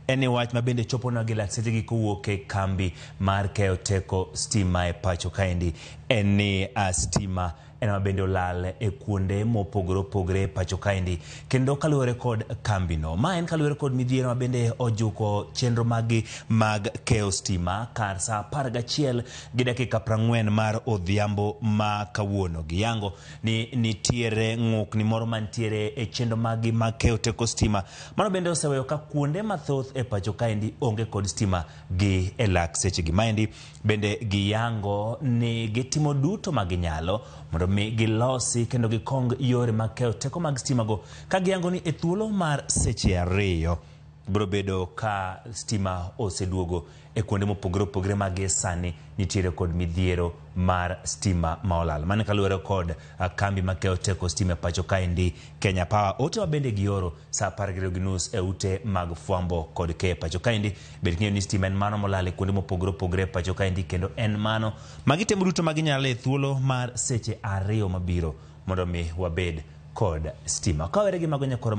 En ni wach ma bende choponwa gi lak sechegi kowuok e kambi mar keyo teko stima e pacho kaendi en ni stima en ma bende olal e kuonde mopogore opogore e pacho kaendi kendo kaluwore kod kambino. Ma en kaluwore kod midhiero ma bende ojuko chenro maggi mag keyo stima kar saa 11 gi dakika 40 mar odhiambo ma kawuono. Giyango ni nitiere ng'ukni moro mantiere e chenro maggi mag keyo teko stima. Mano bende oseweyo ka kuonde mathoth e pacho kaendi onge kod stima gi e lak sechegi. Maendi bende giyango ni gitimo duto ma ginyalo mondo mi gilosi kendo gikong yore mag keyo teko mag stima go ka giyango ni e thuolo mar seche 2 biro bedo ka stima oseduogo e kuonde mopogore opogore ma gie sani nitiere kod midhiero mar stima ma olal. Mano kaluwore kod kambi ma keyo teko stima e pacho kaendi Kenya Power. Ote ma bende gioro saa 12:30 e ute mag fwambo kod keyo e pacho kaendi. Bed king'eyo ni stima en mano molal e kuonde mopogore opogore e pacho kaendi kendo en mano ma gitemo duto ma ginyalo e thuolo mar seche 2 mabiro mondo mi wabed kod stima. Kawere gi mago nyakwaro.